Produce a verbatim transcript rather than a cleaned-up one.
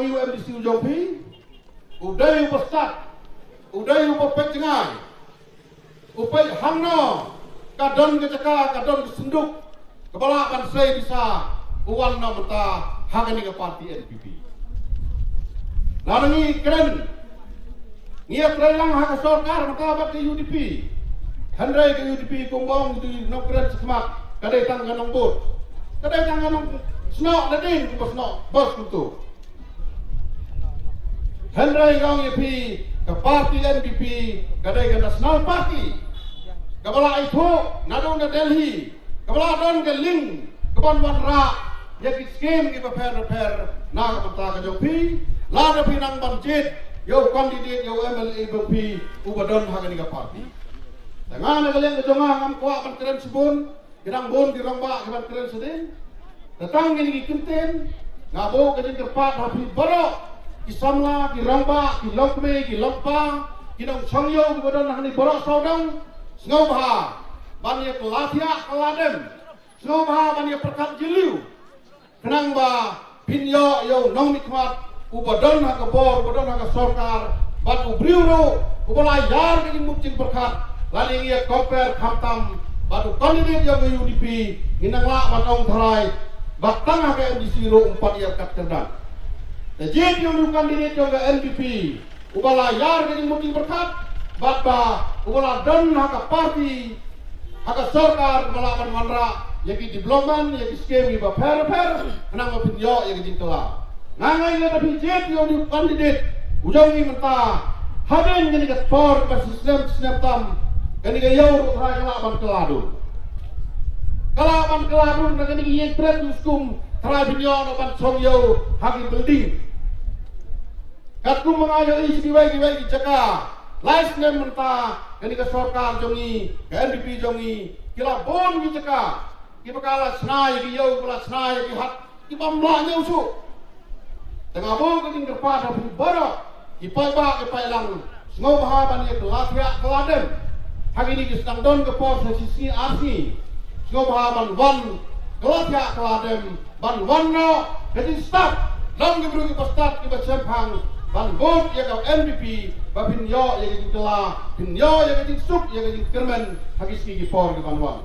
U MDC u jong phi u dei uba stad, u dei uba peit jngai, u peit hangno ka don ka jaka, ka don ka synduk kaba lah ban sei pisa, u wan na mynta ha kane ka party NPP. Lada ngi kren, ngi ïa trei lang ha ka sorkar mynta bad ka UDP. Hynrei ka UDP kumba ong u nongkren shakhmat, ka dei tang ka nongbud, ka dei tang ka nongsnoh nadien kumba snoh bos kumto. Hynrei nga ong ïa phi, ka party NPP ka dei ka national party kaba la ithuh naduh na Delhi, kaba la don ka link kaban wanrah ïa ki skim kiba pher bapher na ka bynta ka jong phi. Lada phi nang ban jied ïa u candidate, ïa u MLA jong phi uba don ha kane ka party. Te nga na ka liang ka jong nga ngam kwah ban kren shibun, ki dang bun ki rangbah kiban kren shadien. Te tang kine ki kyntien, nga buh ka jingkyrpad ha phi baroh ki samla, ki rangbah, ki longkmie, ki longkpa, ki nongshong ïew kiba don hangne baroh sawdong, sngewbha ban ïa kylla thiah kylla dem, sngewbha ban ïa pyrkhat jylliew, khnang ba phin ïoh ïa u nongmihkhmat uba don ha ka bor, uba don ha ka sorkar, bad u briew ruh uba la ïar ka jingmut jingpyrkhat. Lada ngi ïa compare khamtam bad u candidate jong ka UDP, ngin nang lah ban ong tharai ba tang ha ka MDC ruh um pat ïa kat kyrdan. Te jied ïa u candidate jong ka NPP uba la ïar ka jingmut jingpyrkhat, bad ba uba la don ha ka party, ha ka sorkar, ba lah ban wanrah ïa ki development, ïa ki skim kiba pher bapher, khnang ba phin ïoh ïa ka jingkylla. Nga ngeit lada phi jied ïa u candidate u jong ngi mynta, hadien kane ka por ba shisnem snem tam, kane ka ïew ruh tharai ka lah ban kylla dur. Ka lah ban kylla dur na kane ka ïing pret u skum, tharai phin ïoh noh ban shong ïew ha ki building. Katkum ba nga ïohi sha kiwei kiwei ki jaka, lai snem mynta kane ka sorkar jong ngi, ka NPP jong ngi, ki la bun ki jaka kiba ka la shna ïa ki ïew, kiba la shna ïa ki hat, ki bym lah ñiew shuh. Te nga buh ka jingkyrpad ha phi baroh ki paidbah ki paidlang, sngewbha ban ïa kylla thiah kylla dem. Ha kine ki sdang don ka por sa shi sngi ar sngi, sngewbha ban wan kylla thiah kylla dem, ban wan noh ka jingstad. Long ki briew kiba stad, kiba shemphang ban vote ïa ka NPP, ba phin ïoh ïa ka jingkylla, phin ïoh ïa ka jingsuk, ïa ka jingkyrmen ha ki sngi ki por kiban wan.